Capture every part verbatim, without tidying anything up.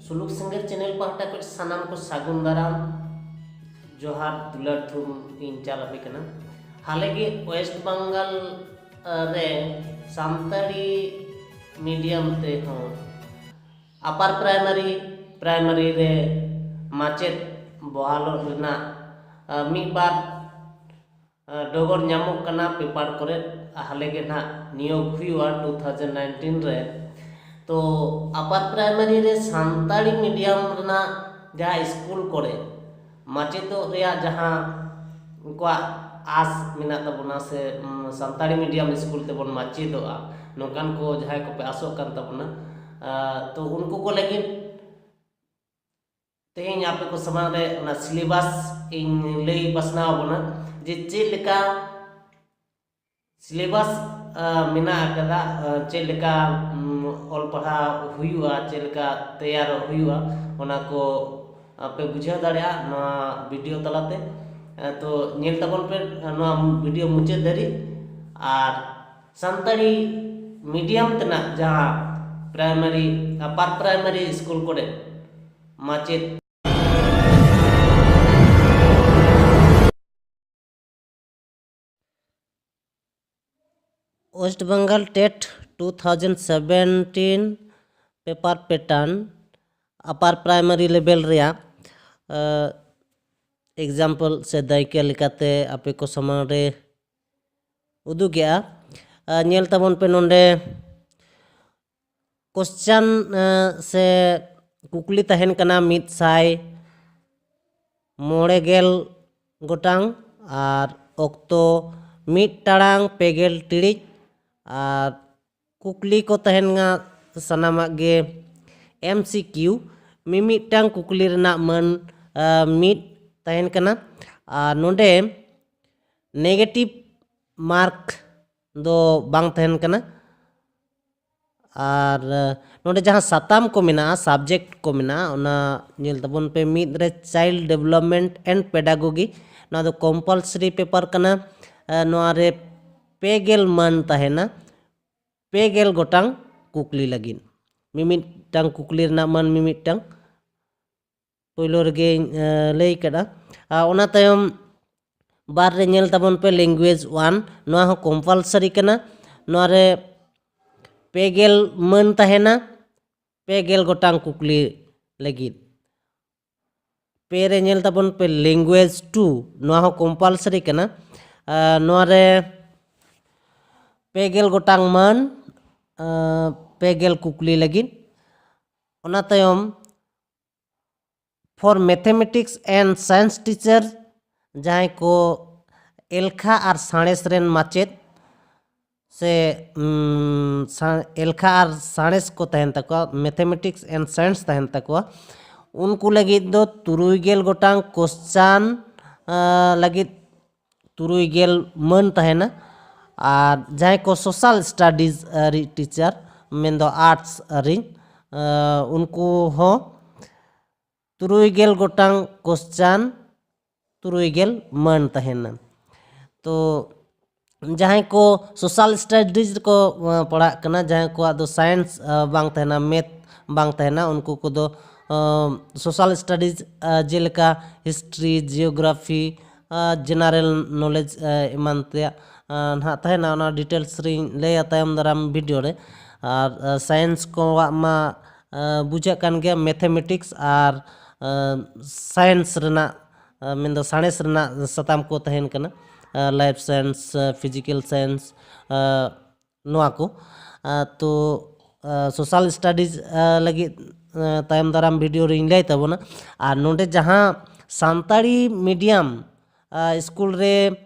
ᱥᱩᱞᱩᱠ ᱥᱮᱸᱜᱮᱞ ᱪᱮᱱᱮᱞ ᱯᱟᱦᱴᱟ ᱠᱷᱚᱱ ᱥᱟᱱᱟᱢ ᱠᱚ ᱥᱟᱹᱜᱩᱱ ᱫᱟᱨᱟᱢ, ᱡᱚᱦᱟᱨ, ᱫᱩᱞᱟᱹᱲ ᱛᱷᱩᱢ ᱤᱧ ᱪᱟᱞ ᱟᱯᱮ ᱠᱟᱱᱟ᱾ ᱦᱟᱞᱮ ᱜᱮ ᱳᱭᱮᱥᱴ ᱵᱟᱝᱜᱟᱞ, ᱟ, ᱨᱮ ᱥᱟᱱᱛᱟᱲᱤ ᱢᱤᱰᱤᱭᱟᱢ ᱛᱮᱦᱚᱸ ᱟᱯᱟᱨ ᱯᱨᱟᱭᱢᱟᱨᱤ, ᱯᱨᱟᱭᱢᱟᱨᱤ ᱨᱮ ᱢᱟᱪᱮᱫ ᱵᱚᱦᱟᱞᱚᱜ ᱨᱮᱱᱟᱜ, ᱟ, ᱢᱤᱫ ᱵᱟᱨ ᱰᱚᱜᱚᱨ ᱧᱟᱢᱚᱜ ᱠᱟᱱᱟ ᱯᱮᱯᱟᱨ ᱠᱚᱨᱮ, ᱦᱟᱞᱮ ᱜᱮ ᱱᱟᱦᱟᱜ ᱱᱤᱭᱳᱜᱽ ᱦᱩᱭᱩᱜᱼᱟ ᱴᱩ ᱛᱷᱟᱣᱡᱮᱱᱰ ᱱᱟᱭᱤᱱᱴᱤᱱ ᱨᱮ᱾ ᱛᱚ ᱟᱯᱟᱨ ᱯᱨᱟᱭᱢᱟᱨᱤ ᱨᱮ ᱥᱟᱱᱛᱟᱲᱤ ᱢᱤᱰᱤᱭᱟᱢ ᱨᱮᱱᱟᱜ ᱡᱟᱦᱟᱸ ᱥᱠᱩᱞ ᱠᱚᱨᱮ ᱢᱟᱪᱮᱫᱚᱜ ᱨᱮᱭᱟᱜ ᱡᱟᱦᱟᱸ ᱩᱱᱠᱩᱣᱟᱜ ᱟᱥ ᱢᱮᱱᱟᱜ ᱛᱟᱵᱚᱱᱟ, ᱥᱮ ᱩᱢ, ᱥᱟᱱᱛᱟᱲᱤ ᱢᱤᱰᱤᱭᱟᱢ ᱥᱠᱩᱞ ᱛᱮᱵᱚᱱ ᱢᱟᱪᱮᱫᱚᱜᱼᱟ, ᱱᱚᱝᱠᱟᱱ ᱠᱚ ᱡᱟᱦᱟᱸᱭ ᱠᱚᱯᱮ ᱟᱥᱚᱜ ᱠᱟᱱ ᱛᱟᱵᱚᱱᱟ, ᱟ, ᱛᱚ ᱩᱱᱠᱩ ᱠᱚ ᱞᱟᱹᱜᱤᱫ ᱛᱮᱦᱮᱧ ᱟᱯᱮ ᱠᱚ ᱥᱟᱢᱟᱝ ᱨᱮ ᱚᱱᱟ ᱥᱤᱞᱮᱵᱟᱥ ᱤᱧ ᱞᱟᱹᱭ ᱯᱟᱥᱱᱟᱣ ᱟᱵᱚᱱᱟ ᱡᱮ ᱪᱮᱫ ᱞᱮᱠᱟ ᱥᱤᱞᱮᱵᱟᱥ, ᱟ, ᱢᱮᱱᱟᱜ ᱟᱠᱟᱫᱟ, ᱟ, ᱪᱮᱫ ᱞᱮᱠᱟ, ᱩᱢ, ᱚᱞ ᱯᱟᱲᱦᱟᱣ ᱦᱩᱭᱩᱜᱼᱟ, ᱪᱮᱫ ᱞᱮᱠᱟ ᱛᱮᱭᱟᱨᱚᱜ ᱦᱩᱭᱩᱜᱼᱟ, ᱚᱱᱟ ᱠᱚ ᱟᱯᱮ ᱵᱩᱡᱷᱟᱹᱣ ᱫᱟᱲᱮᱭᱟᱜᱼᱟ ᱱᱚᱣᱟ ᱵᱷᱤᱰᱤᱭᱳ ᱛᱟᱞᱟᱛᱮ᱾ ᱟ, ᱛᱚ ᱧᱮᱞ ᱛᱟᱵᱚᱱ ᱯᱮ, ᱟ, ᱱᱚᱣᱟ ᱵᱷᱤᱰᱤᱭᱳ ᱢᱩᱪᱟᱹᱫ ᱫᱷᱟᱹᱨᱤᱡ᱾ ᱟᱨ ᱥᱟᱱᱛᱟᱲᱤ ᱢᱤᱰᱤᱭᱟᱢ ᱛᱮᱱᱟᱜ ᱡᱟᱦᱟᱸ ᱯᱨᱟᱭᱢᱟᱨᱤ, ᱟᱯᱟᱨ ᱯᱨᱟᱭᱢᱟᱨᱤ ᱥᱠᱩᱞ ᱠᱚᱨᱮ ᱢᱟᱪᱮᱫ West Bengal TET two thousand seventeen paper pattern upper primary level ᱨᱮᱭᱟᱜ, ᱟ, example ᱥᱮ ᱫᱟᱹᱭᱠᱟᱹ ᱞᱮᱠᱟᱛᱮ ᱟᱯᱮ ᱠᱚ ᱥᱟᱢᱟᱝ ᱨᱮ ᱩᱫᱩᱜᱮᱜᱼᱟ᱾ ᱟ, ᱧᱮᱞ ᱛᱟᱵᱚᱱ ᱯᱮ ᱱᱚᱰᱮ question, ᱟ, ᱥᱮ ᱠᱩᱠᱞᱤ ᱛᱟᱦᱮᱱ ᱠᱟᱱᱟ ᱢᱤᱫ ᱥᱟᱭ ᱢᱚᱬᱮ ᱜᱮᱞ ᱜᱚᱴᱟᱝ ᱟᱨ ᱚᱠᱛᱚ ᱢᱤᱫ ᱴᱟᱲᱟᱝ ᱯᱮ ᱜᱮᱞ ᱴᱤᱲᱤᱡ ᱟᱨ ᱠᱩᱠᱞᱤ ᱠᱚ ᱛᱟᱦᱮᱱᱟ ᱥᱟᱱᱟᱢᱟᱜ ᱜᱮ MCQ᱾ ᱢᱤᱢᱤᱫᱴᱟᱝ ᱠᱩᱠᱞᱤ ᱨᱮᱱᱟᱜ ᱢᱟᱹᱱ, ᱟ, ᱢᱤᱫ ᱛᱟᱦᱮᱱ ᱠᱟᱱᱟ᱾ ᱟᱨ ᱱᱚᱰᱮ negative mark ᱫᱚ ᱵᱟᱝ ᱛᱟᱦᱮᱱ ᱠᱟᱱᱟ᱾ ᱟᱨ, ᱟ, ᱱᱚᱰᱮ ᱡᱟᱦᱟᱸ ᱥᱟᱛᱟᱢ ᱠᱚ ᱢᱮᱱᱟᱜᱼᱟ, subject ᱠᱚ ᱢᱮᱱᱟᱜᱼᱟ, ᱚᱱᱟ ᱧᱮᱞ ᱛᱟᱵᱚᱱ ᱯᱮ, ᱢᱤᱫ ᱨᱮ Child Development and Pedagogy, ᱱᱚᱣᱟ ᱫᱚ compulsory paper ᱠᱟᱱᱟ᱾ ᱟ, ᱱᱚᱣᱟ ᱨᱮ ᱯᱮ ᱜᱮᱞ ᱢᱟᱹᱱ ᱛᱟᱦᱮᱱᱟ, ᱯᱮ ᱜᱮᱞ ᱜᱚᱴᱟᱝ ᱠᱩᱠᱞᱤ ᱞᱟᱹᱜᱤᱫ᱾ ᱢᱤᱢᱤᱫᱴᱟᱝ ᱠᱩᱠᱞᱤ ᱨᱮᱱᱟᱜ ᱢᱟᱹᱱ ᱢᱤᱢᱤᱫᱴᱟᱝ ᱯᱳᱭᱞᱳ ᱨᱮᱜᱮᱧ ᱞᱟᱹᱭ ᱠᱟᱫᱟ᱾ ᱟᱨ ᱚᱱᱟ ᱛᱟᱭᱚᱢ ᱵᱟᱨ ᱨᱮ ᱧᱮᱞ ᱛᱟᱵᱚᱱ ᱯᱮ, language one, ᱱᱚᱣᱟ ᱦᱚᱸ ᱠᱚᱢᱯᱟᱞᱥᱟᱨᱤ ᱠᱟᱱᱟ᱾ ᱱᱚᱣᱟ ᱨᱮ ᱯᱮ ᱜᱮᱞ ᱢᱟᱹᱱ ᱛᱟᱦᱮᱱᱟ ᱯᱮ ᱜᱮᱞ ᱜᱚᱴᱟᱝ ᱠᱩᱠᱞᱤ ᱞᱟᱹᱜᱤᱫ᱾ ᱯᱮ ᱨᱮ ᱧᱮᱞ ᱛᱟᱵᱚᱱ ᱯᱮ, language two, ᱱᱚᱣᱟ ᱦᱚᱸ ᱠᱚᱢᱯᱟᱞᱥᱟᱨᱤ ᱠᱟᱱᱟ᱾ ᱱᱚᱣᱟ ᱨᱮ ᱯᱮ ᱜᱮᱞ ᱜᱚᱴᱟᱝ ᱢᱟᱹᱱ, ᱯᱮ ᱜᱮᱞ ᱠᱩᱠᱞᱤ ᱞᱟᱹᱜᱤᱫ᱾ ᱚᱱᱟ ᱛᱟᱭᱚᱢ for mathematics and science teacher, ᱡᱟᱦᱟᱸᱭ ᱠᱚ ᱮᱞᱠᱷᱟ ᱟᱨ ᱥᱟᱬᱮᱥ ᱨᱮᱱ ᱢᱟᱪᱮᱫ ᱥᱮ ᱮᱞᱠᱷᱟ ᱟᱨ ᱥᱟᱬᱮᱥ ᱠᱚ ᱛᱟᱦᱮᱱ ᱛᱟᱠᱚᱣᱟ, mathematics and science ᱛᱟᱦᱮᱱ ᱛᱟᱠᱚᱣᱟ, ᱩᱱᱠᱩ ᱞᱟᱹᱜᱤᱫ ᱫᱚ ᱛᱩᱨᱩᱭ ᱜᱮᱞ ᱜᱚᱴᱟᱝ ᱠᱚᱥᱪᱟᱱ ᱞᱟᱹᱜᱤᱫ ᱛᱩᱨᱩᱭ ᱜᱮᱞ ᱢᱟᱹᱱ ᱛᱟᱦᱮᱱᱟ᱾ ᱟᱨ ᱡᱟᱦᱟᱸᱭ ᱠᱚ social studies ᱨᱤᱡ ᱴᱤᱪᱟᱨ, ᱢᱮᱱᱫᱚ ᱟᱨᱴᱥ ᱨᱤᱡ, ᱩᱱᱠᱩ ᱦᱚᱸ ᱛᱩᱨᱩᱭ ᱜᱮᱞ ᱜᱚᱴᱟᱝ ᱠᱚᱥᱪᱟᱱ, ᱛᱩᱨᱩᱭ ᱜᱮᱞ ᱢᱟᱹᱱ ᱛᱟᱦᱮᱱᱟ᱾ ᱛᱚ ᱡᱟᱦᱟᱸᱭ ᱠᱚ social studies ᱨᱮᱠᱚ ᱯᱟᱲᱦᱟᱜ ᱠᱟᱱᱟ, ᱡᱟᱦᱟᱸᱭ ᱠᱚᱣᱟᱜ ᱫᱚ science ᱵᱟᱝ ᱛᱟᱦᱮᱱᱟ, math ᱵᱟᱝ ᱛᱟᱦᱮᱱᱟ, ᱩᱱᱠᱩ ᱠᱚᱫᱚ social studies ᱡᱮᱞᱮᱠᱟ history, geography, general knowledge ᱮᱢᱟᱱ ᱛᱮᱭᱟᱜ ᱱᱟᱦᱟᱜ ᱛᱟᱦᱮᱱᱟ᱾ ᱚᱱᱟ details ᱨᱤᱧ ᱞᱟᱹᱭᱟ ᱛᱟᱭᱚᱢ ᱫᱟᱨᱟᱢ video ᱨᱮ᱾ ᱟᱨ science ᱠᱚᱣᱟᱜ ᱢᱟ ᱵᱩᱡᱷᱟᱹᱜ ᱠᱟᱱ ᱜᱮᱭᱟ, mathematics ᱟᱨ science ᱨᱮᱱᱟᱜ, ᱢᱮᱱᱫᱚ ᱥᱟᱬᱮᱥ ᱨᱮᱱᱟᱜ ᱥᱟᱛᱟᱢ ᱠᱚ ᱛᱟᱦᱮᱱ ᱠᱟᱱᱟ, life science, physical science, ᱱᱚᱣᱟ ᱠᱚ᱾ ᱛᱚ social studies ᱞᱟᱹᱜᱤᱫ ᱛᱟᱭᱚᱢ ᱫᱟᱨᱟᱢ video ᱨᱮᱧ ᱞᱟᱹᱭ ᱛᱟᱵᱚᱱᱟ᱾ ᱟᱨ ᱱᱚᱰᱮ ᱡᱟᱦᱟᱸ ᱥᱟᱱᱛᱟᱲᱤ medium ᱥᱠᱩᱞ ᱨᱮ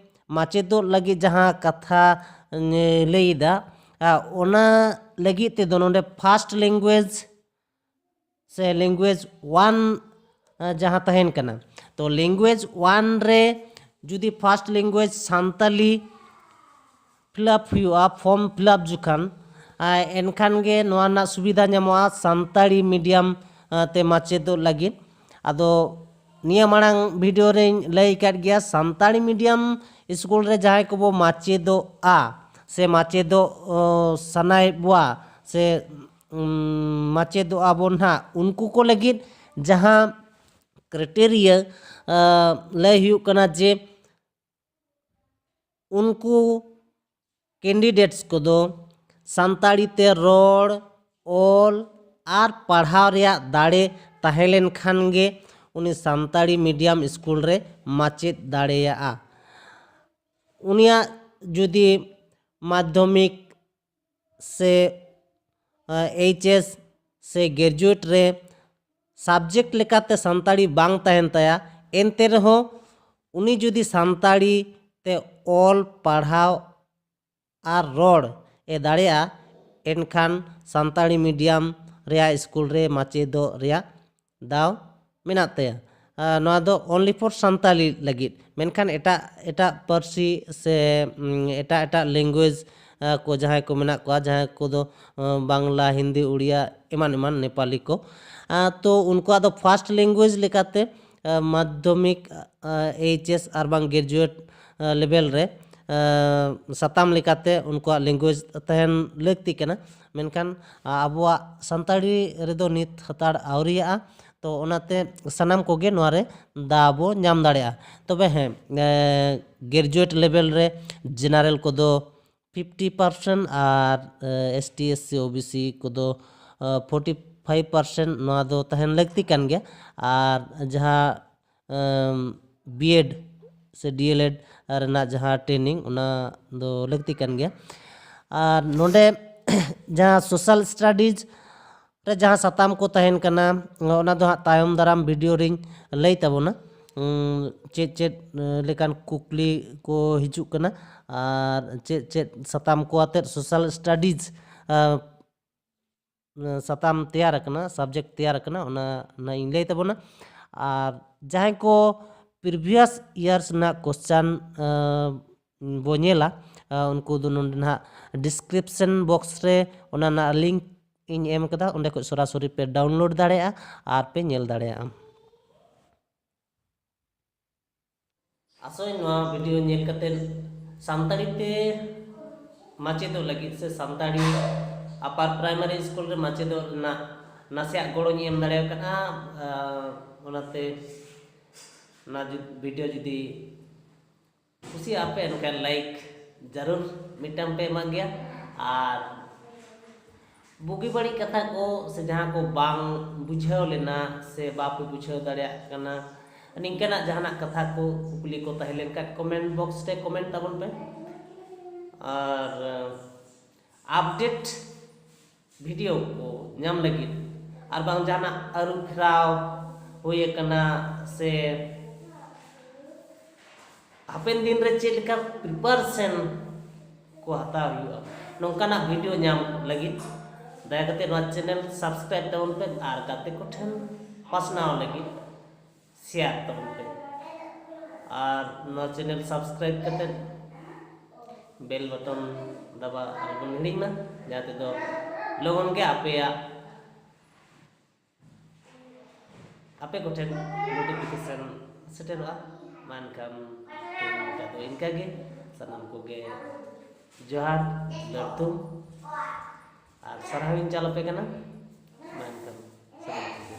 ᱢᱟᱪᱮᱫᱚᱜ ᱞᱟᱹᱜᱤᱫ ᱡᱟᱦᱟᱸ ᱠᱟᱛᱷᱟ ᱞᱟᱹᱭᱮᱫᱟ, ᱚᱱᱟ ᱞᱟᱹᱜᱤᱫ ᱛᱮᱫᱚ ᱱᱚᱰᱮ first language ᱥᱮ language one ᱡᱟᱦᱟᱸ ᱛᱟᱦᱮᱱ ᱠᱟᱱᱟ, ᱛᱚ language one ᱨᱮ ᱡᱩᱫᱤ first language Santali fill up ᱦᱩᱭᱩᱜᱼᱟ, form fill up ᱡᱚᱠᱷᱟᱱ, ᱮᱱᱠᱷᱟᱱ ᱜᱮ ᱱᱚᱣᱟ ᱨᱮᱱᱟᱜ ᱥᱩᱵᱤᱫᱷᱟ ᱧᱟᱢᱚᱜᱼᱟ ᱥᱟᱱᱛᱟᱲᱤ medium ᱛᱮ ᱢᱟᱪᱮᱫᱚᱜ ᱞᱟᱹᱜᱤᱫ᱾ ᱟᱫᱚ ᱱᱤᱭᱟᱹ ᱢᱟᱲᱟᱝ video ᱨᱮᱧ ᱞᱟᱹᱭ ᱟᱠᱟᱫ ᱜᱮᱭᱟ, ᱥᱟᱱᱛᱟᱲᱤ medium ᱥᱠᱩᱞ ᱨᱮ ᱡᱟᱦᱟᱸᱭ ᱠᱚᱵᱚ ᱢᱟᱪᱮᱫᱚᱜᱼᱟ ᱥᱮ ᱢᱟᱪᱮᱫᱚᱜ ᱥᱟᱱᱟᱭᱮᱫ ᱵᱚᱣᱟ ᱥᱮ ᱩᱢ, ᱢᱟᱪᱮᱫᱚᱜᱼᱟ ᱵᱚᱱ ᱱᱟᱦᱟᱜ, ᱩᱱᱠᱩ ᱠᱚ ᱞᱟᱹᱜᱤᱫ ᱡᱟᱦᱟᱸ ᱠᱨᱟᱭᱴᱮᱨᱤᱭᱟ ᱞᱟᱹᱭ ᱦᱩᱭᱩᱜ ᱠᱟᱱᱟ ᱡᱮ ᱩᱱᱠᱩ ᱠᱮᱱᱰᱤᱰᱮᱴᱥ ᱠᱚᱫᱚ ᱥᱟᱱᱛᱟᱲᱤ ᱛᱮ ᱨᱚᱲ, ᱚᱞ ᱟᱨ ᱯᱟᱲᱦᱟᱣ ᱨᱮᱭᱟᱜ ᱫᱟᱲᱮ ᱛᱟᱦᱮᱸ ᱞᱮᱱᱠᱷᱟᱱ ᱜᱮ ᱩᱱᱤ ᱥᱟᱱᱛᱟᱲᱤ ᱢᱤᱰᱤᱭᱟᱢ ᱥᱠᱩᱞ ᱨᱮ ᱢᱟᱪᱮᱫ ᱫᱟᱲᱮᱭᱟᱜᱼᱟ᱾ ᱩᱱᱤᱭᱟᱜ ᱡᱩᱫᱤ ᱢᱟᱫᱽᱫᱷᱚᱢᱤᱠ ᱥᱮ ᱮᱭᱤᱪ ᱮᱥ ᱥᱮ ᱜᱨᱮᱡᱩᱭᱮᱴ ᱨᱮ ᱥᱟᱵᱡᱮᱠᱴ ᱞᱮᱠᱟᱛᱮ ᱥᱟᱱᱛᱟᱲᱤ ᱵᱟᱝ ᱛᱟᱦᱮᱱ ᱛᱟᱭᱟ, ᱮᱱᱛᱮ ᱨᱮᱦᱚᱸ ᱩᱱᱤ ᱡᱩᱫᱤ ᱥᱟᱱᱛᱟᱲᱤ ᱛᱮ ᱚᱞ ᱯᱟᱲᱦᱟᱣ ᱟᱨ ᱨᱚᱲ ᱮ ᱫᱟᱲᱮᱭᱟᱜᱼᱟ, ᱮᱱᱠᱷᱟᱱ ᱥᱟᱱᱛᱟᱲᱤ ᱢᱤᱰᱤᱭᱟᱢ ᱨᱮᱭᱟᱜ ᱥᱠᱩᱞ ᱨᱮ ᱢᱟᱪᱮᱫᱚᱜ ᱨᱮᱭᱟᱜ ᱫᱟᱣ ᱢᱮᱱᱟᱜ ᱛᱟᱭᱟ᱾ ᱟᱨ ᱱᱚᱣᱟ ᱫᱚ only for ᱥᱟᱱᱛᱟᱲᱤ ᱞᱟᱹᱜᱤᱫ, ᱢᱮᱱᱠᱷᱟᱱ ᱮᱴᱟᱜ ᱮᱴᱟᱜ ᱯᱟᱹᱨᱥᱤ ᱥᱮ ᱩᱢ, ᱮᱴᱟᱜ ᱮᱴᱟᱜ ᱞᱮᱝᱜᱩᱭᱮᱡᱽ ᱠᱚ ᱡᱟᱦᱟᱸᱭ ᱠᱚ ᱢᱮᱱᱟᱜ ᱠᱚᱣᱟ, ᱡᱟᱦᱟᱸᱭ ᱠᱚᱫᱚ ᱟᱸ, ᱵᱟᱝᱞᱟ, ᱦᱤᱱᱫᱤ, ᱩᱲᱤᱭᱟ, ᱮᱢᱟᱱ ᱮᱢᱟᱱ, ᱱᱮᱯᱟᱞᱤ ᱠᱚ᱾ ᱟᱸ, ᱛᱚ ᱩᱱᱠᱩᱣᱟᱜ ᱫᱚ ᱯᱷᱟᱥᱴ ᱞᱮᱝᱜᱩᱭᱮᱡᱽ ᱞᱮᱠᱟᱛᱮ ᱟᱸ, ᱢᱟᱫᱽᱫᱷᱚᱢᱤᱠ, ᱟᱸ, ᱮᱭᱤᱪ ᱮᱥ ᱟᱨ ᱵᱟᱝ ᱜᱨᱮᱡᱩᱭᱮᱴ ᱟᱸ, ᱞᱮᱵᱮᱞ ᱨᱮ ᱟᱸ, ᱥᱟᱛᱟᱢ ᱞᱮᱠᱟᱛᱮ ᱩᱱᱠᱩᱣᱟᱜ ᱞᱮᱝᱜᱩᱭᱮᱡᱽ ᱛᱟᱦᱮᱱ ᱞᱟᱹᱠᱛᱤ ᱠᱟᱱᱟ᱾ ᱢᱮᱱᱠᱷᱟᱱ ᱟᱵᱚᱣᱟᱜ ᱥᱟᱱᱛᱟᱲᱤ ᱨᱮᱫᱚ ᱱᱤᱛ ᱦᱟᱛᱟᱲ ᱟᱹᱣᱨᱤᱭᱟᱜᱼᱟ᱾ ᱛᱚ ᱚᱱᱟᱛᱮ ᱥᱟᱱᱟᱢ ᱠᱚᱜᱮ ᱱᱚᱣᱟ ᱨᱮ ᱫᱟᱣ ᱵᱚ ᱧᱟᱢ ᱫᱟᱲᱮᱭᱟᱜᱼᱟ᱾ ᱛᱚᱵᱮ ᱦᱮᱸ, ᱜᱨᱮᱡᱩᱭᱮᱴ ᱞᱮᱵᱮᱞ ᱨᱮ ᱡᱮᱱᱟᱨᱮᱞ ᱠᱚᱫᱚ ᱯᱷᱤᱯᱴᱤ ᱯᱟᱨᱥᱮᱱᱴ ᱟᱨ S T, S C, O B C ᱠᱚᱫᱚ ᱯᱷᱳᱨᱴᱤ ᱯᱷᱟᱭᱤᱵᱷ ᱯᱟᱨᱥᱮᱱᱴ ᱱᱚᱣᱟ ᱫᱚ ᱛᱟᱦᱮᱱ ᱞᱟᱹᱠᱛᱤ ᱠᱟᱱ ᱜᱮᱭᱟ᱾ ᱟᱨ ᱡᱟᱦᱟᱸ ᱵᱤᱭᱮᱰ ᱥᱮ ᱰᱤ ᱮᱞ ᱮᱰ ᱨᱮᱱᱟᱜ ᱡᱟᱦᱟᱸ ᱴᱨᱮᱱᱤᱝ, ᱚᱱᱟ ᱫᱚ ᱞᱟᱹᱠᱛᱤ ᱠᱟᱱ ᱜᱮᱭᱟ᱾ ᱟᱨ ᱱᱚᱰᱮ ᱡᱟᱦᱟᱸ ᱥᱳᱥᱟᱞ ᱥᱴᱟᱰᱤᱡᱽ ᱨᱮ ᱡᱟᱦᱟᱸ ᱥᱟᱛᱟᱢ ᱠᱚ ᱛᱟᱦᱮᱱ ᱠᱟᱱᱟ, ᱚᱱᱟ ᱫᱚ ᱦᱟᱸᱜ ᱛᱟᱭᱚᱢ ᱫᱟᱨᱟᱢ ᱵᱷᱤᱰᱤᱭᱳ ᱨᱤᱧ ᱞᱟᱹᱭ ᱛᱟᱵᱚᱱᱟ᱾ ᱩᱸ, ᱪᱮᱫ ᱪᱮᱫ, ᱮ, ᱞᱮᱠᱟᱱ ᱠᱩᱠᱞᱤ ᱠᱚ ᱦᱤᱡᱩᱜ ᱠᱟᱱᱟ ᱟᱨ ᱪᱮᱫ ᱪᱮᱫ ᱥᱟᱛᱟᱢ ᱠᱚ ᱟᱛᱮᱫ ᱥᱳᱥᱟᱞ ᱥᱴᱟᱰᱤᱡᱽ, ᱮ, ᱥᱟᱛᱟᱢ ᱛᱮᱭᱟᱨ ᱟᱠᱟᱱᱟ, ᱥᱟᱵᱡᱮᱠᱴ ᱛᱮᱭᱟᱨ ᱟᱠᱟᱱᱟ, ᱚᱱᱟ ᱱᱟᱜ ᱤᱧ ᱞᱟᱹᱭ ᱛᱟᱵᱚᱱᱟ᱾ ᱟᱨ ᱡᱟᱦᱟᱸᱭ ᱠᱚ ᱯᱨᱤᱵᱷᱤᱭᱟᱥ ᱤᱭᱟᱨᱥ ᱨᱮᱱᱟᱜ ᱠᱚᱥᱪᱟᱱ, ᱮ, ᱵᱚ ᱧᱮᱞᱟ, ᱮ, ᱩᱱᱠᱩ ᱫᱚ ᱱᱚᱰᱮ ᱱᱟᱦᱟᱜ ᱰᱤᱥᱠᱨᱤᱯᱥᱚᱱ ᱵᱚᱠᱥ ᱨᱮ ᱚᱱᱟ ᱨᱮᱱᱟᱜ ᱞᱤᱝᱠ ᱤᱧ ᱮᱢ ᱠᱟᱫᱟ, ᱚᱸᱰᱮ ᱠᱷᱚᱱ ᱥᱚᱨᱟᱥᱚᱨᱤ ᱯᱮ ᱰᱟᱣᱩᱱᱞᱳᱰ ᱫᱟᱲᱮᱭᱟᱜᱼᱟ ᱟᱨ ᱯᱮ ᱧᱮᱞ ᱫᱟᱲᱮᱭᱟᱜᱼᱟ᱾ ᱟᱥᱚᱜ ᱟᱹᱧ ᱱᱚᱣᱟ ᱵᱷᱤᱰᱤᱭᱳ ᱧᱮᱞ ᱠᱟᱛᱮ ᱥᱟᱱᱛᱟᱲᱤ ᱛᱮ ᱢᱟᱪᱮᱫᱚᱜ ᱞᱟᱹᱜᱤᱫ ᱥᱮ ᱥᱟᱱᱛᱟᱲᱤ ᱟᱯᱟᱨ ᱯᱨᱟᱭᱢᱟᱨᱤ ᱥᱠᱩᱞ ᱨᱮ ᱢᱟᱪᱮᱫᱚᱜ ᱨᱮᱱᱟᱜ ᱱᱟᱥᱮᱭᱟᱜ ᱜᱚᱲᱚᱧ ᱮᱢ ᱫᱟᱲᱮ ᱟᱠᱟᱫᱼᱟ᱾ ᱟᱨ ᱚᱱᱟᱛᱮ ᱚᱱᱟ ᱡᱩ- ᱵᱷᱤᱰᱤᱭᱳ ᱡᱩᱫᱤ ᱠᱩᱥᱤᱭᱟᱜᱼᱟ ᱯᱮ, ᱮᱱᱠᱷᱟᱱ ᱞᱟᱭᱤᱠ ᱡᱟᱹᱨᱩᱲ ᱢᱤᱫᱴᱟᱝ ᱯᱮ ᱮᱢᱟᱜ ᱜᱮᱭᱟ᱾ ᱟᱨ ᱵᱩᱜᱤ ᱵᱟᱹᱲᱤᱡ ᱠᱟᱛᱷᱟ ᱠᱚ ᱥᱮ ᱡᱟᱦᱟᱸ ᱠᱚ ᱵᱟᱝ ᱵᱩᱡᱷᱟᱹᱣ ᱞᱮᱱᱟ ᱥᱮ ᱵᱟᱯᱮ ᱵᱩᱡᱷᱟᱹᱣ ᱫᱟᱲᱮᱭᱟᱜ ᱠᱟᱱᱟ, ᱱᱤᱝᱠᱟᱱᱟᱜ ᱡᱟᱦᱟᱱᱟᱜ ᱠᱟᱛᱷᱟ ᱠᱚ ᱠᱩᱠᱞᱤ ᱠᱚ ᱛᱟᱦᱮᱸ ᱞᱮᱱᱠᱷᱟᱱ ᱠᱚᱢᱮᱱᱴ ᱵᱚᱠᱥ ᱨᱮ ᱠᱚᱢᱮᱱᱴ ᱛᱟᱵᱚᱱ ᱯᱮ᱾ ᱟᱨ ᱟᱯᱰᱮᱴ ᱵᱷᱤᱰᱤᱭᱳ ᱠᱚ ᱧᱟᱢ ᱞᱟᱹᱜᱤᱫ ᱟᱨ ᱵᱟᱝ ᱡᱟᱦᱟᱱᱟᱜ ᱟᱹᱨᱩ ᱯᱷᱮᱨᱟᱣ ᱦᱩᱭ ᱟᱠᱟᱱᱟ ᱥᱮ ᱦᱟᱯᱮᱱ ᱫᱤᱱ ᱨᱮ ᱪᱮᱫ ᱞᱮᱠᱟ ᱯᱨᱤᱯᱟᱨᱮᱥᱚᱱ ᱠᱚ ᱦᱟᱛᱟᱣ ᱦᱩᱭᱩᱜᱼᱟ, ᱱᱚᱝᱠᱟᱱᱟᱜ ᱵᱷᱤᱰᱤᱭᱳ ᱧᱟᱢ ᱞᱟᱹᱜᱤᱫ ᱫᱟᱭᱟ ᱠᱟᱛᱮ ᱱᱚᱣᱟ ᱪᱮᱱᱮᱞ ᱥᱟᱵᱥᱠᱨᱟᱭᱤᱵ ᱛᱟᱵᱚᱱ ᱯᱮ ᱟᱨ ᱜᱟᱛᱮ ᱠᱚᱴᱷᱮᱱ ᱯᱟᱥᱱᱟᱣ ᱞᱟᱹᱜᱤᱫ ᱥᱮᱭᱟᱨ ᱛᱟᱵᱚᱱ ᱯᱮ᱾ ᱟᱨ ᱱᱚᱣᱟ ᱪᱮᱱᱮᱞ ᱥᱟᱵᱥᱠᱨᱟᱭᱤᱵ ᱠᱟᱛᱮ ᱵᱮᱞ ᱵᱟᱴᱚᱱ ᱫᱟᱵᱟ ᱟᱞᱚᱵᱚᱱ ᱦᱤᱲᱤᱧ ᱢᱟ, ᱡᱟᱦᱟᱸ ᱛᱮᱫᱚ ᱞᱚᱜᱚᱱ ᱜᱮ ᱟᱯᱮᱭᱟᱜ ᱟᱯᱮ ᱠᱚᱴᱷᱮᱱ ᱱᱳᱴᱤᱯᱷᱤᱠᱮᱥᱚᱱ ᱥᱮᱴᱮᱨᱚᱜᱼᱟ᱾ ᱢᱟ ᱮᱱᱠᱷᱟᱱ ᱛᱮᱦᱮᱧ ᱞᱮᱠᱟ ᱫᱚ ᱤᱱᱠᱟᱹ ᱜᱮ᱾ ᱥᱟᱱᱟᱢ ᱠᱚᱜᱮ ᱡᱚᱦᱟᱨ, ᱞᱟᱹᱲᱛᱩᱢ ᱟᱨ ᱥᱟᱨᱦᱟᱣ ᱤᱧ ᱪᱟᱞ ᱟᱯᱮ ᱠᱟᱱᱟ᱾ ᱢᱟ ᱮᱱᱠᱷᱟᱱ ᱥᱟᱱᱟᱢ ᱠᱚᱜᱮ